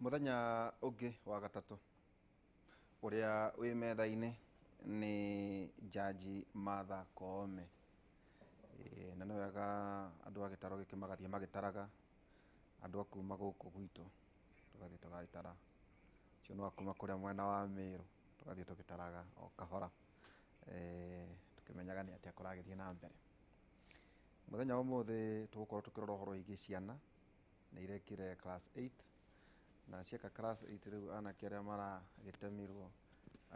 Mũthenya ũngĩ wa gatatũ ũrĩa wĩ metha-inĩ nĩ Jaji Martha Koome. Na nĩ wega andũ a gĩtarũ gĩkĩ magathiĩ magĩtaraga andũ a kuma gũkũ gwitũ, tũgathiĩ tũgagĩtara. Ũcio nĩ wa kuma kũrĩa mwena wa Mĩrũ, tũgathiĩ tũgĩtaraga o kahora tũkĩmenyaga nĩ atĩa kũragĩthiĩ na mbere. Mũthenya wa ũmũthĩ tũgũkorwo tũkĩrora ũhoro wĩgiĩ ciana nĩ irekire class 8 na cieka class 8 rĩu anake arĩa maragĩtemirwo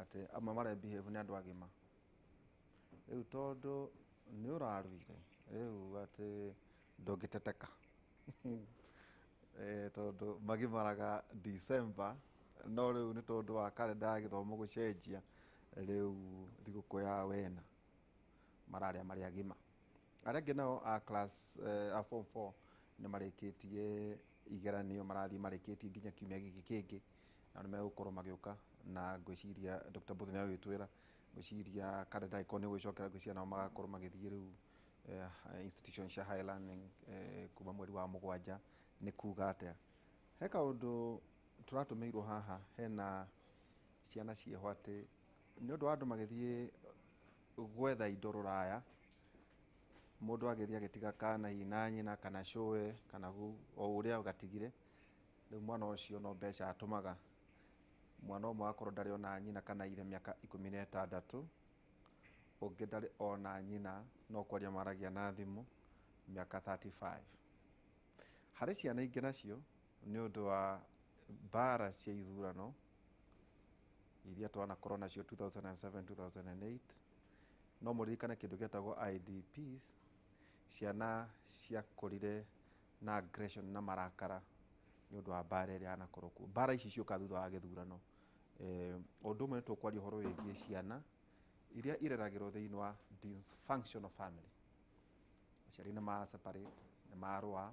atĩ amwe mare behave nĩ andũ agima. Rĩu tondũ nĩ ũraruire rĩu atĩ ndũngĩteteka tondũ magimaraga December no rĩu nĩ tondũ wa karenda ya gĩthomo gũcenjia rĩu thigũkũ ya wena mararĩa marĩ agima. Arĩa angĩ nao a class a form 4 nĩ marĩkĩtie igeranio marathiĩ marĩkĩtie nginya kiumia gĩkĩ kĩngĩ na nĩ megũkorwo magĩũka na ngwĩciria Dr. Mbũthũ nĩ agwĩtwĩra ngwĩciria karenda ĩkorwo nĩ gũgĩcokera ngwĩciria nao magakorwo magĩthiĩ rĩu institution cia higher learning kuma mweri wa 7 nĩ kuga atĩa. He kaũndũ tũratũmĩirwo haha hena ciana ciĩho atĩ nĩ ũndũ wa andũ magĩthiĩ gwetha indo rũraya mũndũ agĩthiĩ agĩtiga kana hihi na nyina kana cũwe kana o ũrĩa gatigire rĩu mwana ũcio no mbeca atũmaga. Mwana ũmwe akorwo ndarĩ ona nyina kana ithe mĩaka 16, ũngĩ ndarĩ ona nyina no kwaria maragia na thimũ mĩaka 35. Harĩ ciana ingĩ nacio nĩ ũndũ wa mbara cia ithurano iria twanakorwo nacio 2007 2008 no mũririkane kĩndũ gĩetagwo IDPs, ciana ciakũrire na aggression na marakara nĩ ũndũ wa mbara ĩrĩa yanakorwo kuo. Mbara ici ciũkaga thutha wa gĩthurano. O ũndũ ũmwe nĩ tũkwaria ũhoro wĩgiĩ ciana iria ireragĩrwo thĩinĩ wa dysfunctional family. Aciari nĩ ma separate, nĩ marũa,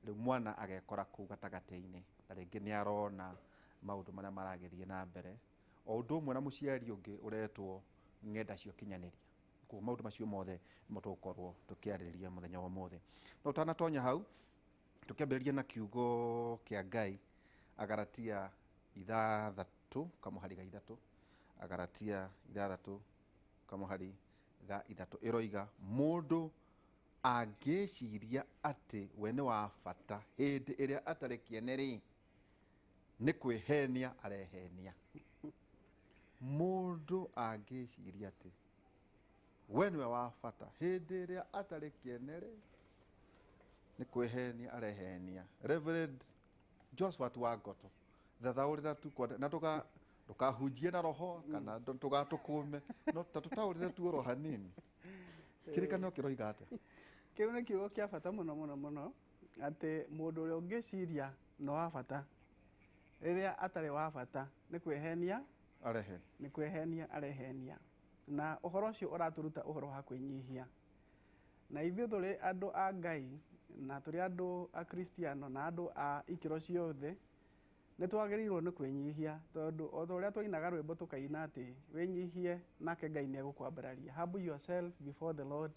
rĩu mwana agekora kũu gatagatĩ-inĩ na rĩngĩ nĩ arona maũndũ marĩa maragĩthiĩ na mbere. O ũndũ ũmwe na mũciari ũngĩ ũretwo ng'enda cia ũkinyanĩria. Koguo maũndũ macio mothe nĩmo tũgũkorwo tũkĩarĩrĩria mũthenya wa ũmũthĩ. No ũtanatonya hau, tũkĩambĩrĩria na kiugo kĩa Ngai, Agalatia 6 kamũhari ga 3, Agalatia 6 kamũhari ga 3 ĩroiga, mũndũ angĩciria atĩ we nĩ wa bata hĩndĩ ĩrĩa atarĩ kĩene rĩ, nĩ kwĩhenia arehenia. Mũndũ angĩciria atĩ we nĩwe wa bata hĩndĩ ĩrĩa atarĩ kĩene rĩ, nĩ kwĩhenia arehenia. Reverend Josephat Wangoto, thathaũrĩra tu kwanda na ndũkahunjie na roho kana ndũgatũkũme, no ta tũtaũrĩre tu oro hanini. Kĩrĩkanĩro kĩroiga atĩa? Kĩu nĩ kiugo kĩa bata mũno mũno mũno, atĩ mũndũ ũrĩa ũngĩciria nĩ wa bata rĩrĩa atarĩ wa bata nĩ kwĩhenia arehe nĩ kwĩhenia arehenia. Na ũhoro ũcio ũratũruta ũhoro wa kwĩnyihia. Na ithuĩ tũrĩ andũ a Ngai na tũrĩ andũ a Kristiano na andũ a ikĩro ciothe nĩ twagĩrĩirwo nĩ kwĩnyihia, tondũ o ta ũrĩa twainaga rwĩmbo tũkaina atĩ wĩnyihie nake Ngai nĩ egũkwambararia. Humble yourself before the Lord,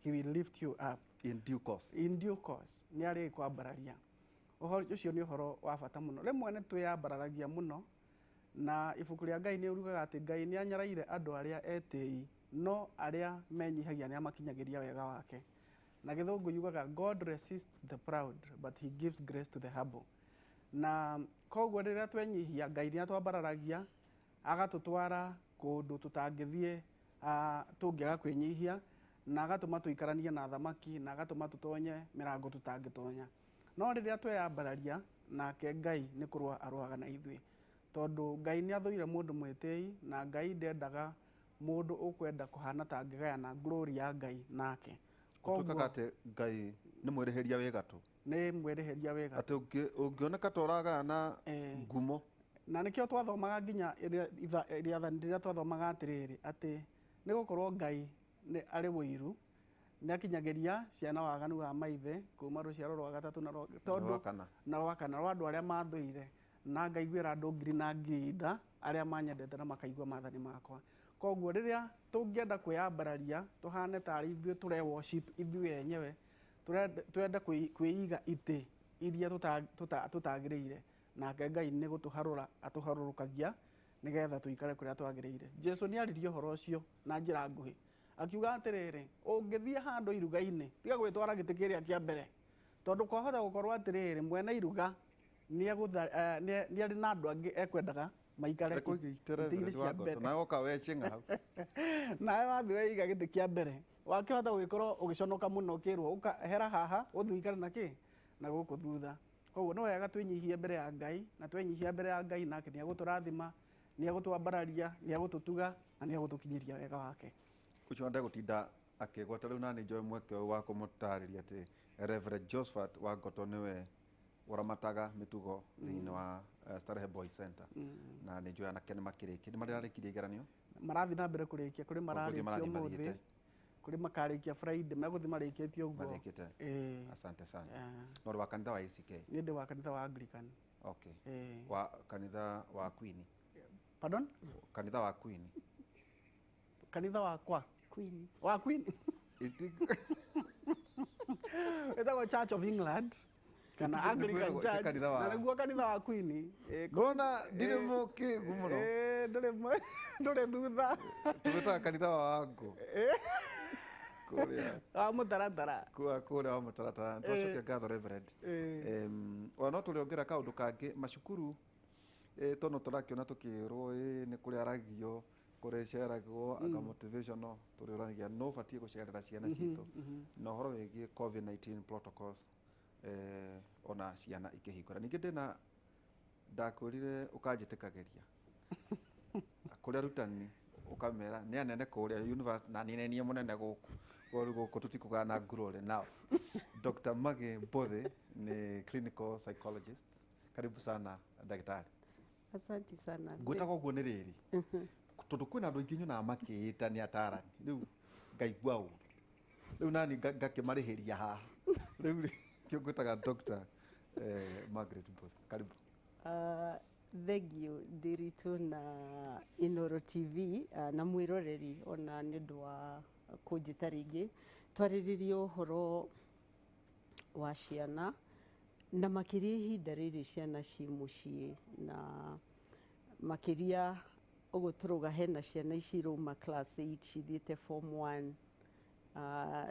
he will lift you up. In due course. In due course, nĩ arĩkwambararia. Ũhoro ũcio nĩ ũhoro wa bata mũno. Rĩmwe nĩ twĩyambararagia mũno, na ibuku rĩa Ngai nĩ riugaga atĩ Ngai nĩ anyaraire andũ arĩa etĩi, no arĩa menyihagia nĩ amakinyagĩria wega wake. Na gĩthũngũ yugaga God resists the proud but he gives grace to the humble. Na koguo rĩrĩa twenyihia Ngai nĩ atwambararagia agatũtwara kũndũ tũtangĩthiĩ tũngĩaga kwĩnyihia, na agatũma tũikaranie na athamaki, na agatũma tũtonye mĩrango tũtangĩtonya. No rĩrĩa tweyambararia, nake Ngai nĩ kũrũa arũaga na ithuĩ. Tondũ Ngai nĩ athũire mũndũ mwĩtĩi, na Ngai ndendaga mũndũ ũkwenda kũhana ta angĩgayana glory ya Ngai nake. Gũtuĩkaga atĩ Ngai nĩ mwĩrĩhĩria wĩ gatũ. Nĩ mwĩrĩhĩria wĩ gatũ. Atĩ ũngĩoneka ta ũragayana ngumo. Na nĩkĩo twathomaga nginya rĩathani rĩrĩa twathomaga atĩrĩrĩ, atĩ nĩ gũkorwo Ngai nĩ arĩ ũiru, nĩ akinyagĩria ciana waganu wa maithe kuma rũciaro rwa gatatũ na rwa tondũ na rwa kana rwa andũ arĩa mathũire, na ngaiguĩra andũ ngiri na ngiri tha arĩa manyendete na makaigua maathani makwa. Koguo rĩrĩa tũngĩenda kwĩyambararia tũhane tarĩ ithuĩ tũre worship ithuĩ enyewe, twende kwĩiga itĩ iria tũtagĩrĩire, Nake Ngai nĩ gũtũharũra atũharũrũkagia nĩgetha tũikare kũrĩa twagĩrĩire. Jesu nĩ aririe ũhoro ũcio na njĩra nguhĩ, akiuga atĩrĩrĩ, ũngĩthiĩ handũ iruga-inĩ, tiga gwĩtwara gĩtĩ kĩrĩa kĩa mbere, tondũ kwahota gũkorwo atĩrĩrĩ, mwene iruga nĩ arĩ na andũ angĩ ekwendaga maikare itĩ-inĩ cia mbere. Nawe woka wecing'a hau. Nawe wathiĩ weiga gĩtĩ kĩa mbere, wakĩhota gũgĩkorwo ũgĩconoka mũno ũkĩrwo ũka hera haha ũthiĩ ũikare na kĩ na gũkũ thutha. Koguo nĩ wega twĩnyihie mbere ya Ngai, na twenyihia mbere ya Ngai nake nĩ egũtũrathima, nĩ egũtwambararia, nĩ egũtũtuga na nĩ egũtũkinyĩria wega wake. Ũcio ndegũtinda akĩgweta rĩu, nani njoe mweke ũyũ wa kũmũtarĩria atĩ Reverend Josephat wa Ngoto nĩwe ũramataga mĩtugo thĩinĩ wa Starehe Boys Center, na nĩ njũĩ anake nĩ makĩrĩkia, nĩ mararĩkirie igeranio. Marathiĩ na mbere kũrĩkia, kũrĩ mararĩkia marathiĩ ũmũthĩ, mathiĩte. Kũrĩ makarĩkia Friday, megũthiĩ marĩkĩtie ũguo. Marĩkĩte. Ĩĩ. Asante sana. Eh. No wa kanitha wa ACK? Niĩ ndĩ wa kanitha wa Anglican. Okay. Ĩĩ. Wa kanitha wa Queen? Pardon? Kanitha wa Queen. Kanitha wakwa? Queen. Wa Queen. Iti Ĩtagwo Church of England kana Ĩtiguo Anglican nĩguo Church. kanitha wa- Na nĩguo kanitha wa Queen. Ĩĩ, Nona ndirĩ mũkĩgu mũno. Ĩĩ, ndũrĩ thutha. Tũgĩtaga kanitha wa Wango. Kũrĩa. Wa mũtaratara. Kũrĩa wa mũtaratara. Twacokia ngatho Reverend. Ĩĩ. Ona no tũrĩongera kaũndũ kangĩ macukuru, tondũ tũrakĩona tũkĩrwo nĩ kũrĩ aragio, kũrĩ ceragwo anga motivational, tũrĩũranagia no ũbatiĩ gũcerera ciana citũ na ũhoro wĩgiĩ COVID-19 protocols, ona ciana ikĩhingũra. Ningĩ ndĩna ndakwĩrire ũkanjĩtĩkagĩria kũrĩ arutani, ũkamera nĩ anene kũrĩa university na niĩ nĩ niĩ mũnene gũkũ. Koguo rĩu gũkũ tũtikũgana ngurore. Now Dr. Maggie Mbothe nĩ clinical psychologist. Karibu sana ndagĩtarĩ. Asante sana. Ngwĩtaga ũguo nĩ rĩrĩ, tondũ kwĩna andũ aingĩ nyonaga makĩĩta nĩ atarani, rĩu ngaigua ũru, rĩu nani ngakĩmarĩhĩria haha rĩu rĩ, kĩo ngwĩtaga Dr. Margaret Mbothe. Karibu. Thank you Ndiritu na Inoro TV, na mwĩroreri ona nĩ ũndũ wa kũnjĩta rĩngĩ twarĩrĩrie ũhoro wa ciana, na makĩria ihinda rĩrĩ ciana ci mũciĩ, na makĩria ũguo tũrauga hena ciana ici irauma class 8 cithiĩte form 1.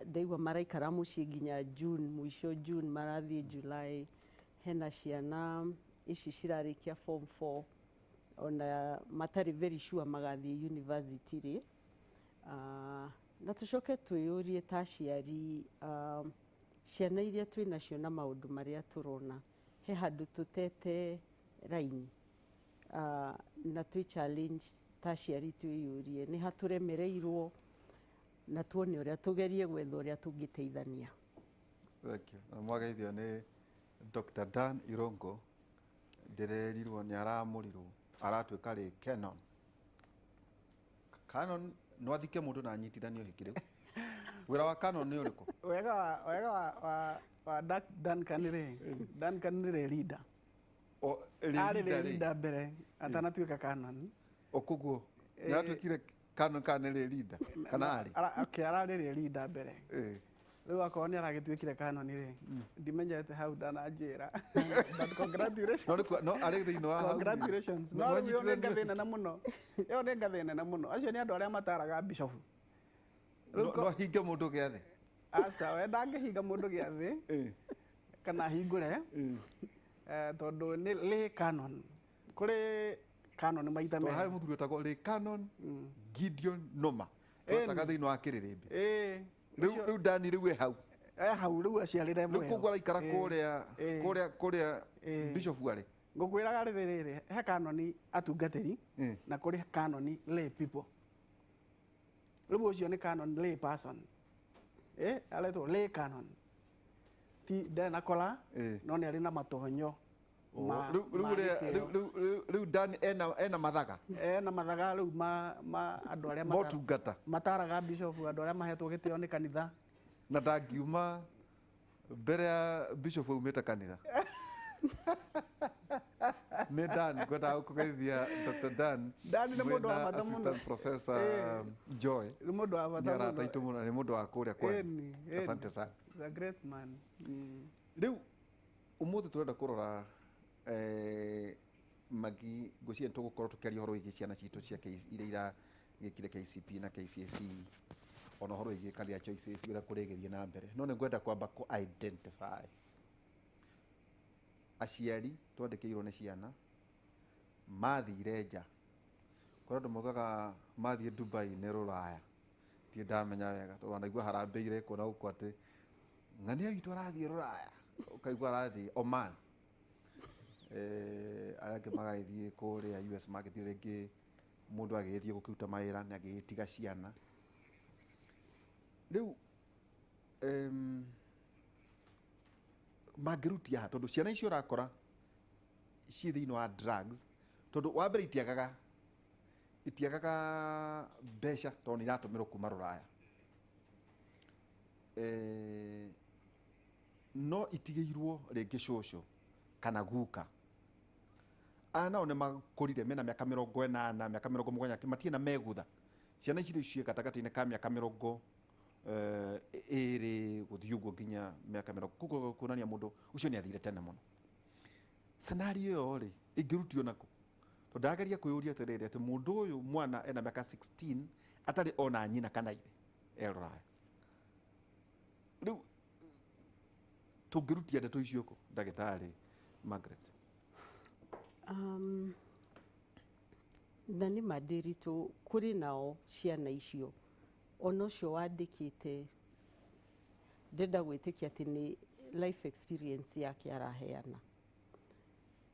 Ndaigua maraikara mũciĩ nginya June, mũico June marathiĩ July. Hena ciana ici cirarĩkia form 4 ona matarĩ very sure magathiĩ university rĩ. Na tũcoke twĩyũrie ta aciari, ciana iria twĩ nacio na maũndũ marĩa tũrona, he handũ tũtete raini, na twĩ challenge ta aciari twĩyũrie nĩ ha tũremereirwo, na tuone ũrĩa tũgerie gwetha ũrĩa tũngĩteithania. Thank you. Na mwageithio nĩ Dr. Dan Irongo, ndĩrerirwo nĩ aramũrirwo aratuĩka rĩ Canon. Canon no athike mũndũ na anyitithanio hiki rĩu. Wĩra wa Canon nĩ ũrĩkũ? Wega wa Duncan rĩ, Duncan nĩ leader. O Arĩ leader rĩ. Leader mbere atanatuĩka Canon. O koguo nĩ aratuĩkire Canon kana nĩ leader kana arĩ? Okay, ararĩ leader mbere. Rĩu akorwo nĩ aragĩtuĩkire Canon rĩ, ndimenyete hau ndananjĩra. But congratulations. No rĩu no arĩ thĩinĩ wa hau. Congratulations. No No rĩu ĩyo nĩ anyitithanio- ngathĩ nene mũno. Ĩyo nĩ ngathĩ nene mũno. Acio nĩ andũ arĩa mataraga bishofu. No ahinge mũndũ gĩathĩ. Aca, we ndangĩhinga mũndũ gĩathĩ kana ahingũre, tondũ nĩ lay canon. Kũrĩ canon maita Tondũ harĩ merĩ. mũthuri wĩtagwo Lay Canon Gideon Noma. Twetaga thĩinĩ wa kĩrĩrĩmbĩ. Rĩu rĩu Dani rĩu e hau. E hau rĩu aciarĩre Rĩu koguo araikara kũrĩa kũrĩa kũrĩa bishofu arĩ. Ngũkwĩraga rĩrĩ rĩrĩ, he kanoni atungatĩri na kũrĩ kanoni lay people. Rĩu ũcio nĩ canon lay person. Aretwo lay canon. Ti ndarĩ na kola, no nĩ arĩ na matonyo Rĩu rĩu ma ũrĩa- gĩtĩo. rĩu Dani ena mathaga. Ena mathaga rĩu ma andũ arĩa Motungata. mataraga bishofu, andũ arĩa mahetwo gĩtĩo nĩ kanitha. Na ndangiuma mbere ya bishofu aumĩte kanitha. Nĩ Dan, ngwendaga gũkũgeithia Dr. Dan. Dan nĩ mũndũ wa Mwĩna bata mũno. Assistant Professor Joy. Nĩ mũndũ wa bata Nĩ arata mũno. aitũ mũno, nĩ mũndũ wa kũrĩa kwanyu. Ĩni, ĩni. Asante sana. He's a great man. Rĩu ũmũthĩ tũrenda kũrora Magi ngwĩciria nĩ tũgũkorwo tũkĩaria ũhoro wĩgiĩ ciana citũ cia iria iragĩkire KCPE na KCSE, ona ũhoro wĩgiĩ career choices, ũrĩa kũrĩgĩthiĩ na mbere. No nĩ ngwenda kwamba kũ identify aciari twandĩkĩirwo nĩ ciana mathire nja. Kũrĩ andũ maugaga mathiĩ Dubai nĩ rũraya, ndirĩ ndamenya wega tondũ wanaigua harambĩire kuona gũkũ atĩ ng'ania witũ arathiĩ rũraya, ũkaigua arathiĩ Oman, arĩa angĩ magagĩthiĩ kũrĩa US, magĩthiĩ rĩngĩ mũndũ agĩgĩthiĩ gũkĩruta mawĩra nĩ agĩgĩtiga ciana. Rĩu mangĩrutia ha? Tondũ ciana icio ũrakora ciĩ thĩinĩ wa drugs, tondũ wa mbere itiagaga mbeca tondũ nĩ iratũmĩrwo kuma rũraya, no itigĩirwo rĩngĩ cũcũ kana guka. Aya nao nĩ makũrire mena mĩaka 80, mĩaka 70, matirĩ na megutha. Ciana ici rĩu ciĩ gatagatĩ-inĩ ka mĩaka 20 gũthiĩ ũguo nginya mĩaka 20, koguo kuonania mũndũ ũcio nĩ athire tene mũno. Scenario ĩyo rĩ, ĩngĩrutio nakũ? Tondũ ndageria kwĩyũria atĩrĩrĩ, atĩ mũndũ ũyũ mwana ena mĩaka 16 atarĩ ona nyina kana ithe e rũraya. Rĩu tũngĩrutia ndeto icio kũ, ndagĩtarĩ Margaret? Na nĩ ma Ndĩritũ, kũrĩ nao ciana icio ona ũcio wandĩkĩte ndenda gwĩtĩkia atĩ nĩ life experience yake araheana.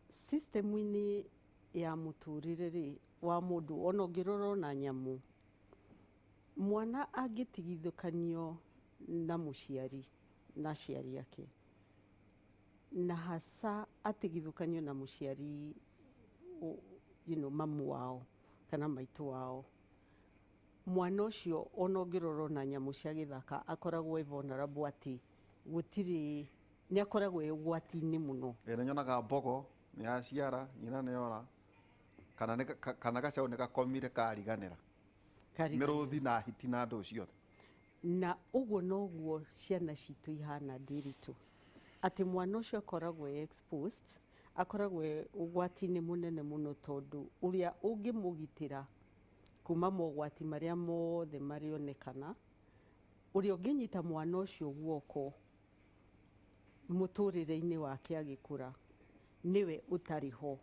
System-inĩ ya mũtũrĩre rĩ wa mũndũ, ona ũngĩrora ona nyamũ, mwana angĩtigithũkanio na mũciari na aciari ake, na hasa atigithũkanio na mũciari mamu wao kana maitũ wao, mwana ũcio ona ũngĩrora ona nyamũ cia gĩthaka akoragwo e vulnerable, atĩ gũtirĩ nĩ akoragwo e ũgwati-inĩ mũno. Ĩ nĩ nyonaga mbogo nĩ yaciara nyina nĩ ora, kana nĩ kana gacaũ nĩ gakomire kariganĩra. Kariganĩra. Mĩrũthi na hiti na ndũ ciothe. Na ũguo noguo ciana citũ ihana, Ndĩritũ, atĩ mwana ũcio akoragwo e exposed, akoragwo e ũgwati-inĩ mũnene mũno, tondũ ũrĩa ũngĩmũgitĩra kuma mogwati marĩa mothe marĩonekana, ũrĩa ũngĩnyita mwana ũcio guoko mũtũrĩre-inĩ wake agĩkũra nĩwe ũtarĩ ho.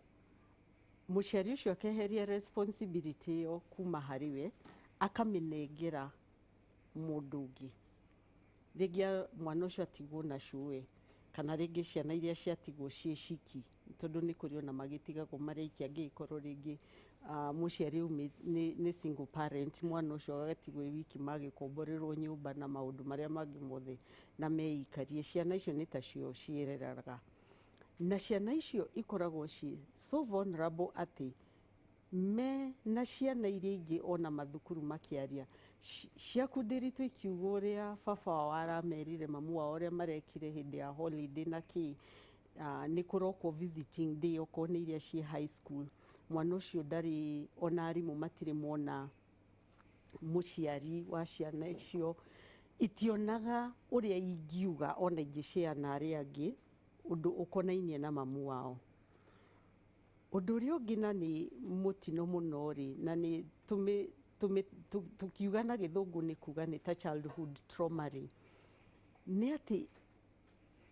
Mũciari ũcio akeheria responsibility ĩyo kuma harĩ we, akamĩnengera mũndũ ũngĩ. Rĩngĩ mwana ũcio atigwo na cũwe, kana rĩngĩ ciana iria ciatigwo ciĩ ciki, tondũ nĩ kũrĩ ona magĩtigagwo marĩ aiki, angĩgĩkorwo rĩngĩ mũciari nĩ single parent, mwana ũcio agatigwo e wiki, magĩkomborerwo nyũmba na maũndũ marĩa mangĩ mothe na meikarie. Ciana icio nĩ tacio ciĩreraga, na ciana icio ikoragwo ciĩ so vulnerable atĩ me na ciana iria ingĩ ona mathukuru makĩaria ciaku Ndĩritũ ikiuga ũrĩa baba wao aramerire, mamu wao ũrĩa marekire hĩndĩ ya holiday na kĩ, nĩ kũrokwo visiting day, okorwo nĩ iria ciĩ high school. Mwana ũcio ndarĩ ona arimũ matirĩ mona mũciari wa ciana icio, itionaga ũrĩa ingiuga ona ingĩshare na arĩa angĩ ũndũ ũkonainie na mamu wao. Ũndũ ũrĩa ũngĩ na nĩ mũtino mũno rĩ, na nĩ tũkiuga na gĩthũngũ nĩ kuga nĩ ta childhood trauma rĩ, nĩ atĩ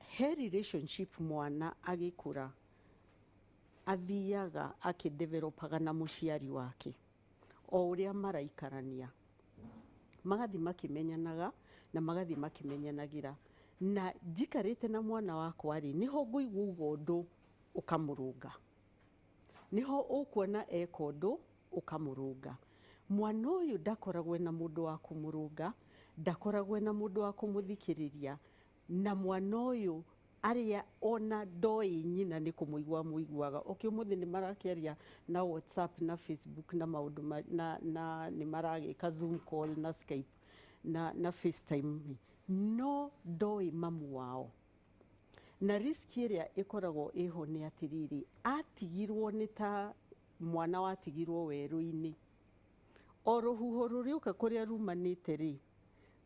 he relationship mwana agĩkũra athiaga akĩdevelopaga na mũciari wake o ũrĩa maraikarania, magathiĩ makĩmenyanaga na magathiĩ makĩmenyanagĩra. Na njikarĩte na mwana wakwa rĩ, nĩho ngũigua uga ũndũ ũkamũrũnga, nĩho ũkuona eka ũndũ ũkamũrũnga. Mwana ũyũ ndakoragwo na mũndũ wa kũmũrũnga, ndakoragwo na mũndũ wa kũmũthikĩrĩria, na mwana ũyũ arĩa ona ndoĩ nyina nĩ kũmũigua mũiguaga. Okay, ũmũthĩ nĩ marakĩaria na WhatsApp na Facebook na maũndũ na nĩ maragĩka Zoom call na Skype na FaceTime, no ndoĩ mamu wao. Na risk ĩrĩa ĩkoragwo ĩho nĩ atĩrĩrĩ, atigirwo nĩ ta mwana watigirwo werũ-inĩ, o rũhuho rũrĩũka kũrĩa rumanĩte rĩ,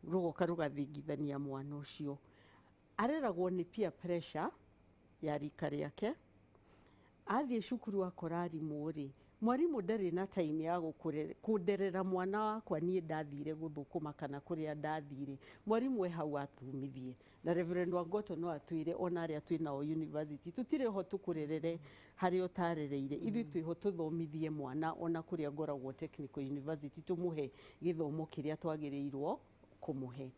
rũgoka rũgathingithania mwana ũcio. Areragwo nĩ peer pressure ya rika rĩake. Athiĩ cukuru akora arimũ rĩ, mwarimũ ndarĩ na time ya kũnderera mwana wakwa niĩ ndathire gũthũkũma kana kũrĩa ndathire. Mwarimũ e hau athomithie. Na Reverend Wangoto no atwĩre ona arĩa twĩ nao university, tũtirĩ ho tũkũrerere harĩa ũtarereire. Ithuĩ twĩho tũthomithie mwana ona kũrĩa ngoragwo Technical University, tũmũhe gĩthomo kĩrĩa twagĩrĩirwo kũmũhe.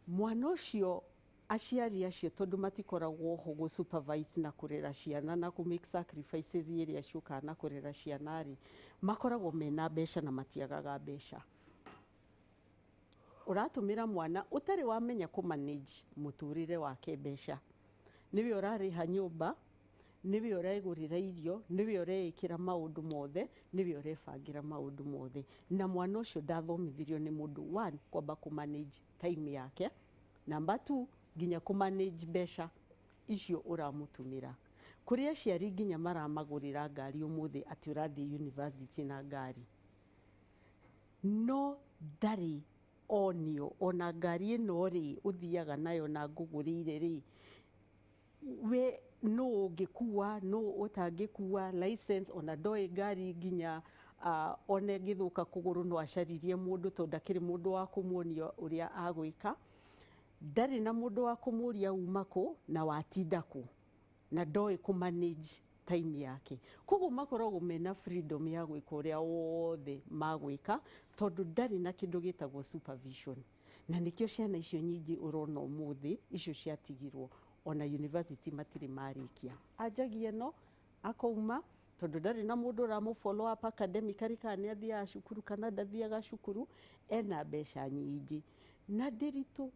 Mwana ũcio aciari acio tondũ matikoragwo ho gũ supervise na kũrera ciana na kũ make sacrifices iria ciũkaga na kũrera ciana rĩ, makoragwo mena mbeca na matiagaga mbeca. Ũratũmĩra mwana ũtarĩ wamenya kũ manage mũtũrĩre wake mbeca. Nĩwe ũrarĩha nyũmba, nĩwe ũregũrĩra irio, nĩwe ũreĩkĩra maũndũ mothe, nĩwe ũrebangĩra maũndũ mothe. Na mwana ũcio ndathomithirio nĩ mũndũ, one, kwamba kũ manage time yake, number two, nginya kũ manage mbeca icio ũramũtũmĩra. Kũrĩ aciari nginya maramagũrĩra ngari ũmũthĩ atĩ ũrathiĩ university na ngari. No ndarĩ onio ona ngari ĩno rĩ ũthiaga nayo na ngũgũrĩire rĩ, we nũ ũngĩkua nũ ũtangĩkua, license ona ndoĩ ngari nginya ona ĩngĩthũka kũgũrũ no acaririe mũndũ tondũ ndakĩrĩ mũndũ wa kũmuonia ũrĩa agwĩka. Ndarĩ na mũndũ wa kũmũria uma kũ na watinda kũ, na ndoĩ kũ manage time yake. Koguo makoragwo mena freedom ya gwĩka ũrĩa wothe magwĩka tondũ ndarĩ na kĩndũ gĩtagwo supervision. Na nĩkĩo ciana icio nyingĩ ũrona ũmũthĩ icio ciatigirwo ona university matirĩ marĩkia. Anjagia ĩno akauma tondũ ndarĩ na mũndũ ũramũ follow up academically kana nĩ athiaga cukuru kana ndathiaga cukuru, ena mbeca nyingĩ. Na ndĩritũ,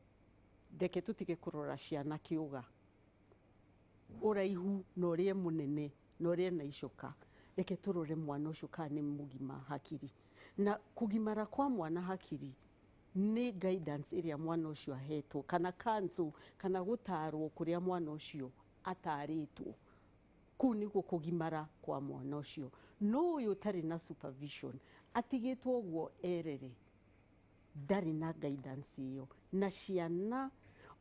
reke tũtige kũrora ciana kĩũga, ũraihu na ũrĩa mũnene na ũrĩa ena icoka. Reke tũrore mwana ũcio kana nĩ mũgima hakiri. Na kũgimara kwa mwana hakiri nĩ guidance ĩrĩa mwana ũcio ahetwo, kana counsel, kana gũtarwo kũrĩa mwana ũcio atarĩtwo. Kũu nĩguo kũgimara kwa mwana ũcio. No ũyũ ũtarĩ na supervision atigĩtwo ũguo erere, ndarĩ na guidance ĩyo. Na ciana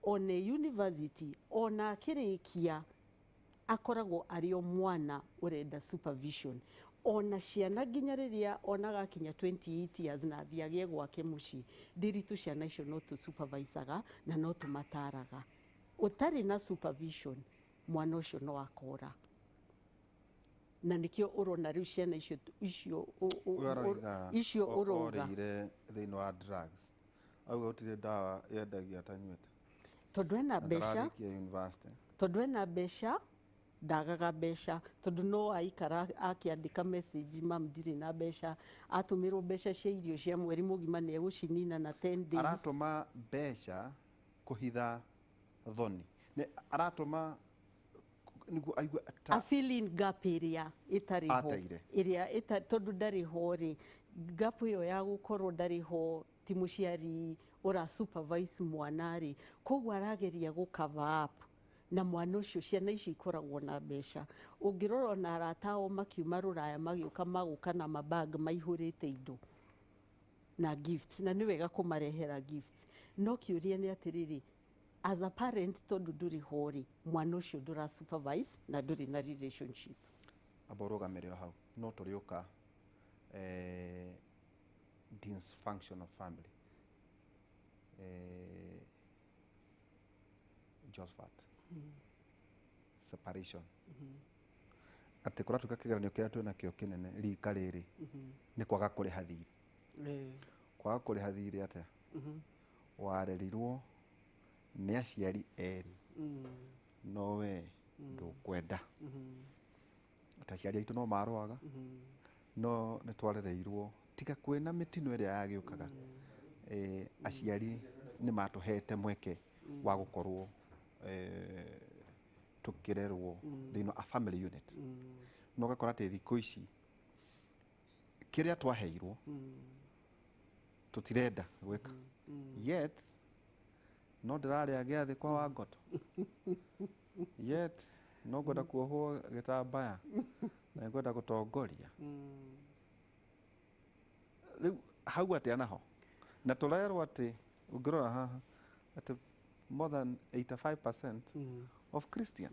ona university ona akĩrĩkia akoragwo arĩ o mwana ũrenda supervision. Ona ciana nginya rĩrĩa ona gakinya 28 years na athiĩ agĩe gwake mũciĩ, ndĩritũ ciana icio no tũ supervisaga na no tũmataraga. Ũtarĩ na supervision mwana ũcio no akora. Na nĩkĩo ũrona rĩu ciana icio icio Ũyũ aroiga icio ũrauga orĩire thĩinĩ wa drugs, auga gũtirĩ ndawa yendagia atanyuĩte tondũ ena na mbeca, ndararĩkia university. Tondũ ena mbeca, ndagaga mbeca, tondũ no aikara akĩandĩka message, mam ndirĩ na mbeca, atũmĩrwo mbeca cia irio cia mweri mũgima nĩ egũcinina na 10 days. Aratũma mbeca kũhitha thoni. Nĩ aratũma nĩguo aigue ta a fill in gap ĩrĩa ĩtarĩ ho, Ateire. ĩrĩa tondũ ndarĩ ho rĩ, gap ĩyo ya gũkorwo ndarĩ ho ti mũciari ũra supervise mwana rĩ, koguo arageria gũ cover up na mwana ũcio. Ciana icio ikoragwo na mbeca, ũngĩrora ona arata ao makiuma rũraya magĩũka magũka na mabag maihũrĩte indo na gifts, na nĩ wega kũmarehera gifts, no kĩũria nĩ atĩrĩrĩ, as a parent tondũ ndũrĩ ho rĩ, mwana ũcio ndũra supervise na ndũrĩ na relationship. Amba ũrũgamĩre o hau, no tũrĩũka dysfunctional family. Josephat, separation, atĩ kũratuĩka kĩgeranio kĩrĩa twĩna kĩo kĩnene rika rĩrĩ nĩ kwaga kũrĩha thirĩ. Kwaga kũrĩha thirĩ atĩa? Warerirwo nĩ aciari erĩ no we ndũkwenda. Ta aciari aitũ no marũaga, no nĩ twarereirwo tiga kwĩna mĩtino ĩrĩa yagĩũkaga, aciari nĩ matũhete mweke wa gũkorwo tũkĩrerwo thĩinĩ wa a family unit. No ũgakora atĩ thikũ ici kĩrĩa twaheirwo tũtirenda gwĩka, yet no ndĩrarĩa gĩathĩ kwa Wangoto, yet no ngwenda kuohwo gĩtambaya na ngwenda gũtongoria. Rĩu hau atĩa naho? Na tũrerwo atĩ ũngĩrora haha atĩ more than 85% of Christians.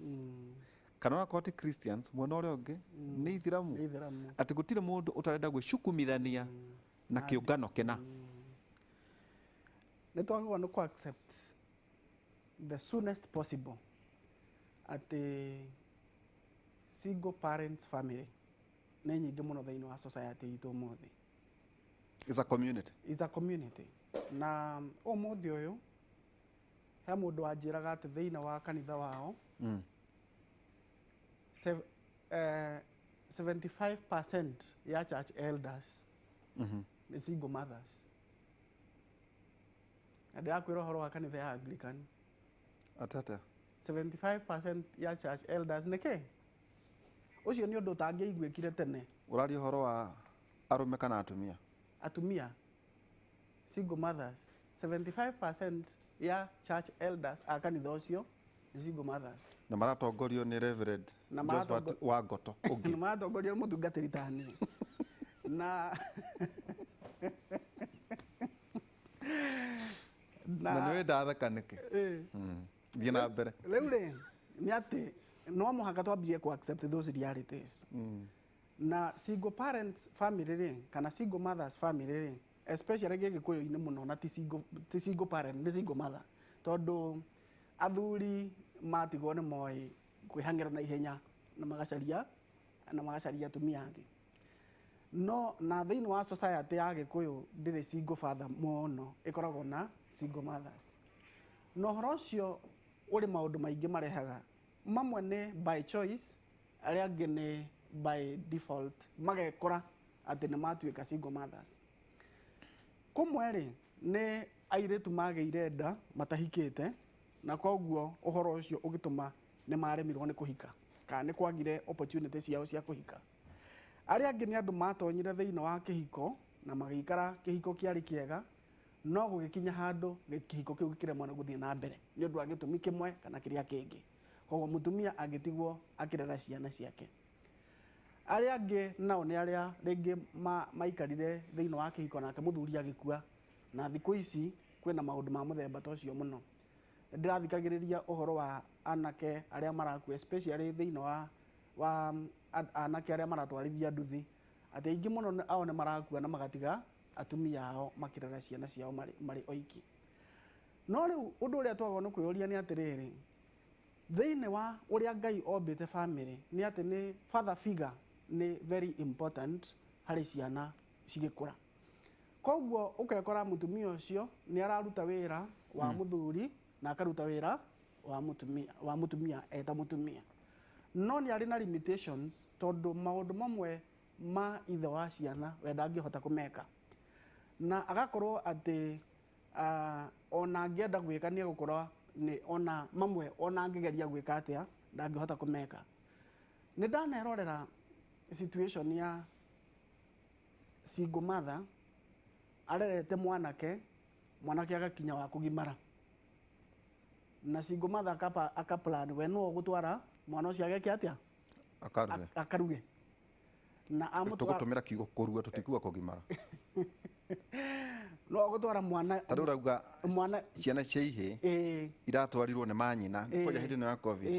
Kana onakorwo ti Christians, mwena ũrĩa ũngĩ nĩ ithiramu. Nĩ ithiramu. Atĩ gũtirĩ mũndũ ũtarenda gwĩcukumithania na kĩũngano kĩna. Nĩ twagĩrĩirwo nĩ kũ accept the soonest possible atĩ single parents family nĩ nyingĩ mũno thĩinĩ wa society itũ ũmũthĩ. Is a community. Is a community. Na ũmũthĩ ũyũ he mũndũ wanjĩraga atĩ thĩinĩ wa kanitha wao 75% ya church elders nĩ single mothers. Na ndĩrakwĩra ũhoro wa kanitha ya Anglican. Atĩ atĩa? 75% ya church elders nĩ kĩ? Ũcio nĩ ũndũ ũtangĩaiguĩkire tene. Ũraria ũhoro wa arũme kana atumia? Atumia, single mothers, 75% ya church elders a kanitha ũcio nĩ single mothers. Na maratongorio nĩ Reverend Na Josephat wa Ngoto ũngĩ. Na maratongorio nĩ mũtungatĩri ta niĩ. Na Na nĩũĩ ndatheka nĩkĩ? Thiĩ na mbere. Rĩu rĩ, nĩ atĩ no mũhaka twambirie ku accept those realities. Na single parents family rĩ, kana single mothers family rĩ, especially gĩgĩkũyũ-inĩ mũno, na ti single parent, nĩ single mother. Tondũ athuri matigwo nĩ moĩ kwĩhang'ĩra na ihenya na magacaria atumia angĩ. No na thĩinĩ wa society ya Gĩkũyũ ndĩrĩ single father mũno, ĩkoragwo na single mothers. Na ũhoro ũcio ũrĩ maũndũ maingĩ marehaga. Mamwe nĩ by choice, arĩa angĩ nĩ by default, magekora atĩ nĩ matuĩka single mothers. Kũmwe rĩ, nĩ airĩtu magĩire nda matahikĩte, na koguo ũhoro ũcio ũgĩtũma nĩ maremirwo nĩ kũhika, kana nĩ kwagire opportunity ciao cia kũhika. Arĩa angĩ nĩ andũ matonyire thĩinĩ wa kĩhiko na magĩikara kĩhiko kĩarĩ kĩega, no gũgĩkinya handũ kĩhiko kĩu gĩkĩremwo nĩ gũthiĩ na mbere nĩ ũndũ wa gĩtũmi kĩmwe kana kĩrĩa kĩngĩ. Koguo mũtumia agĩtigwo akĩrera ciana ciake. Arĩa angĩ nao nĩ arĩa rĩngĩ maikarire thĩinĩ wa kĩhiko nake mũthuri agĩkua, na thikũ ici kwĩna maũndũ ma mũthemba ta ũcio mũno. Ndĩrathikagĩrĩria ũhoro wa anake arĩa marakua, especially thĩinĩ wa anake arĩa maratwarithia nduthi, atĩ aingĩ mũno ao nĩ marakua na magatiga atumia ao makĩrera ciana ciao marĩ oiki. No rĩu ũndũ ũrĩa twagĩrĩirwo nĩ kwĩyũria nĩ atĩrĩrĩ, thĩinĩ wa ũrĩa Ngai ombĩte family nĩ atĩ nĩ father figure nĩ very important harĩ ciana cigĩkũra. Koguo ũkekora mũtumia ũcio nĩ araruta wĩra wa mũthuri na akaruta wĩra wa mũtumia eta mũtumia. No nĩ arĩ na limitations tondũ maũndũ mamwe ma ithe wa ciana we ndangĩhota kũmeka. Na agakorwo atĩ ona angĩenda gwĩka nĩ egũkorwo nĩ ona mamwe ona angĩgeria gwĩka atĩa ndangĩhota kũmeka. Nĩ ndanerorera situation ya single mother arerete mwanake, mwanake agakinya wa kũgimara. Na single mother akaplan we no ũgũtwara mwana ũcio ageke atĩa? Akaruge. Akaruge. Na amũtwara Tũgũtũmĩra kiugo kũrua, tũtikuga kũgimara. No ũgũtwara mwana Ta rĩu ũrauga mwana ciana cia ihĩĩ iratwarirwo nĩ manyina, kwanja hĩndĩ ĩno ya COVID,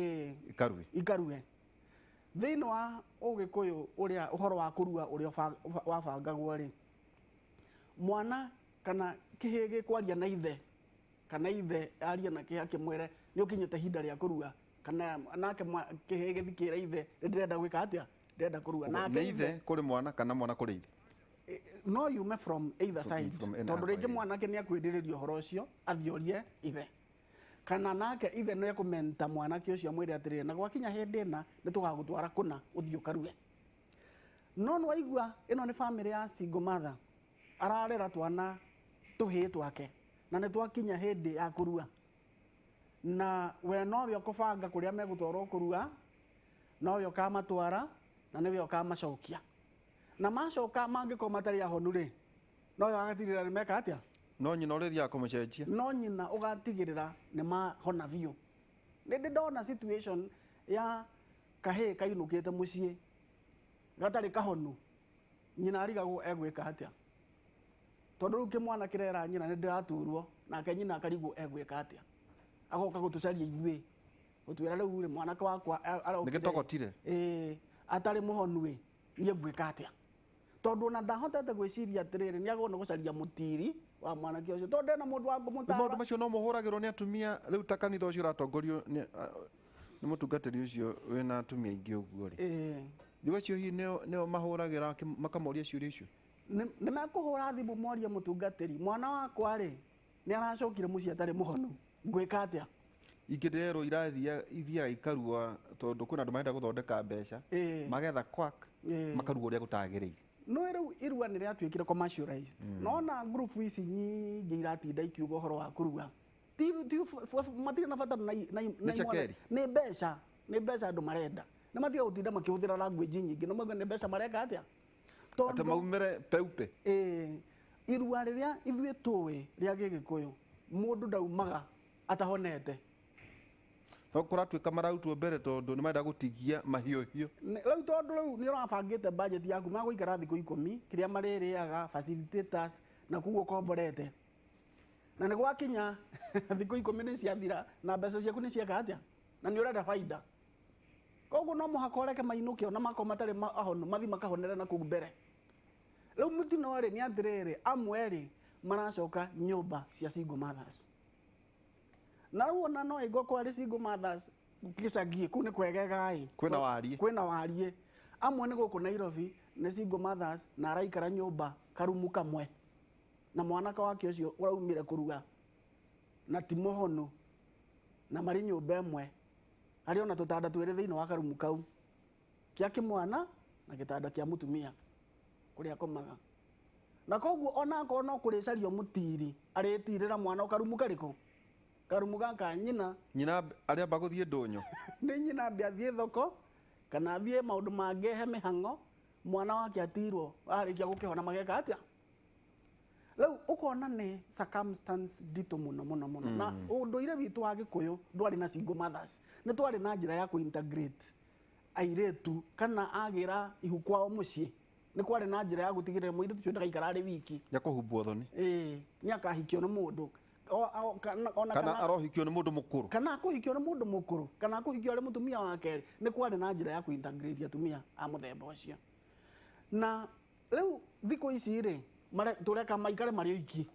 ikarue. Ikarue. Thĩinĩ wa Ũgĩkũyũ ũrĩa ũhoro wa kũrua ũrĩa wabangagwo rĩ, mwana kana kĩhĩĩ gĩkwaria na ithe, kana ithe arie na kĩhĩĩ akĩmwĩre nĩ ũkinyĩte ihinda rĩa kũrua, kana nake kĩhĩĩ gĩthikĩre ithe, nĩ ndĩrenda gwĩka atĩa? Ndĩrenda kũrua. Ũguo, Nake nĩ ithe kũrĩ mwana kana mwana kũrĩ ithe? No yume from either From side. from any Tondũ angle, rĩngĩ yeah. mwanake nĩ akwĩrirĩria ũhoro ũcio, athiĩ orie ithe. Kana nake ithe nĩ ekũmenta mwanake ũcio amwĩre atĩrĩrĩ, na gwakinya hĩndĩ ĩna nĩ tũgagũtwara kũna ũthiĩ ũkarue. No nĩ waigua ĩno nĩ family ya single mother, ararera twana tũhĩĩ twake na nĩ twakinya hĩndĩ ya kũrua. Na we nowe ũkũbanga kũrĩa megũtwarwo kũrua, nowe ũkamatwara na nĩwe ũkamacokia. Na macoka mangĩkorwo matarĩ ahonu rĩ, nowe ũgatigĩrĩra nĩ meka atĩa? No nyina ũrĩa ũthiaga kũmũcenjia. No nyina ũgatigĩrĩra nĩ mahona biũ. Nĩ ndĩ ndona situation ya kahĩĩ kainũkĩte mũciĩ gatarĩ kahonu, nyina arigagwo egwĩka atĩa. Tondũ rĩu kĩmwana kĩrera nyina nĩ ndĩraturwo, nake nyina akarigwo egwĩka atĩa. Agoka gũtũcaria ithuĩ. Gũtwĩra rĩu rĩ, mwanake wakwa arokire. Nĩgĩtogotire. Ĩĩ, atarĩ mũhonu ĩ, niĩ ngwĩka atĩa? Tondũ ona ndahotete gwĩciria atĩrĩrĩ, nĩ agĩrĩirwo nĩ gũcaria mũtiri wa mwanake ũcio, tondũ ndena mũndũ wa Rĩu kũmũtara. Maũndũ macio no mũhũragĩrwo nĩ atumia rĩu, ta kanitha ũcio ũratongorio nĩ mũtungatĩri ũcio wĩna atumia aingĩ ũguo rĩ, rĩu acio hihi nĩo mahũragĩra makamoria ciũria icio? Nĩ mekũhũra thimũ morie mũtungatĩri, mwana wakwa rĩ, nĩ aracokire mũciĩ atarĩ mũhonu, ngwĩka atĩa? Ingĩ ndĩrerwo ithiaga ikarua tondũ kwĩna andũ marenda gũthondeka mbeca, magetha quack, makarua ũrĩa gũtagĩrĩire. No rĩu irua nĩ rĩatuĩkire commercialized. Nona group ici nyingĩ iratinda ikiuga ũhoro wa kũrua, ti matirĩ na bata na Nĩ imwana. Cekeri. Nĩ mbeca, nĩ mbeca andũ marenda. Nĩ matiga gũtinda makĩhũthĩra language nyingĩ, no mauga nĩ mbeca mareka atĩa. Atĩ maumĩre peupe. Ĩĩ, irua rĩrĩa ithuĩ tũĩ rĩa Gĩgĩkũyũ, mũndũ ndaumaga atahonete. No kũratuĩka mararutwo mbere tondũ nĩ marenda gũtigia mahiũhiũ. Rĩu tondũ rĩu nĩ ũrabangĩte budget yaku, magũikara thikũ 10, kĩrĩa marĩrĩaga, facilitators, na koguo ũkomborete, na nĩ gwakinya thikũ 10 nĩ ciathira na mbeca ciaku nĩ cieka atĩa, na nĩ ũrenda baida. Koguo no mũhaka ũreke mainũke ona makorwo matarĩ ahonu, mathi makahonere na kũu mbere. Rĩu mũtino rĩ, nĩ atĩrĩrĩ, amwe rĩ, maracoka nyũmba cia single mothers, na rĩu ona no ĩngorwo kwarĩ single mothers gĩcagi kũu nĩ kwegega ĩ. Kwĩna wariĩ. Kwĩna wariĩ. Amwe nĩ gũkũ Nairobi nĩ single mothers, na araikara nyũmba karumu kamwe na mwanake wake ũcio ũraumire kũrua na ti mũhonu, na marĩ nyũmba ĩmwe, harĩ ona tũtanda twĩrĩ thĩinĩ wa karumu kau, kĩa kĩmwana na gĩtanda kĩa mũtumia kũrĩa akomaga. Na koguo ona akorwo no kũrĩcario mũtiri, arĩtirĩra mwana o karumu karĩkũ? Karumu gaka nyina. Nyina arĩamba gũthiĩ ndũnyũ. Nĩ nyina ambe athiĩ thoko kana athiĩ maũndũ mangĩ, he mĩhang'o, mwana wake atirwo. Arĩkia gũkĩhona mageka atĩa? Rĩu ũkona nĩ circumstance nditũ mũno mũno mũno. Na ũndũire witũ wa Gĩkũyũ ndwarĩ na single mothers. Nĩ twarĩ na njĩra ya kũ-integrate airĩtu, kana agĩra ihu kwao mũciĩ, nĩ kwarĩ na njĩra ya gũtigĩrĩra mũirĩtu ũcio ndagaikara arĩ wiki. Ya kũhumbwo thoni. Ĩĩ, nĩ akahikio nĩ mũndũ ona kana arohikio nĩ mũndũ mũkũrũ. Kana akũhikio nĩ mũndũ mũkũrũ, kana akũhikio arĩ mũtumia wa kerĩ. Nĩ kwarĩ na njĩra ya kũ-integrate atumia a mũthemba ũcio. Na rĩu thikũ ici rĩ, tũreka maikare marĩ oiki.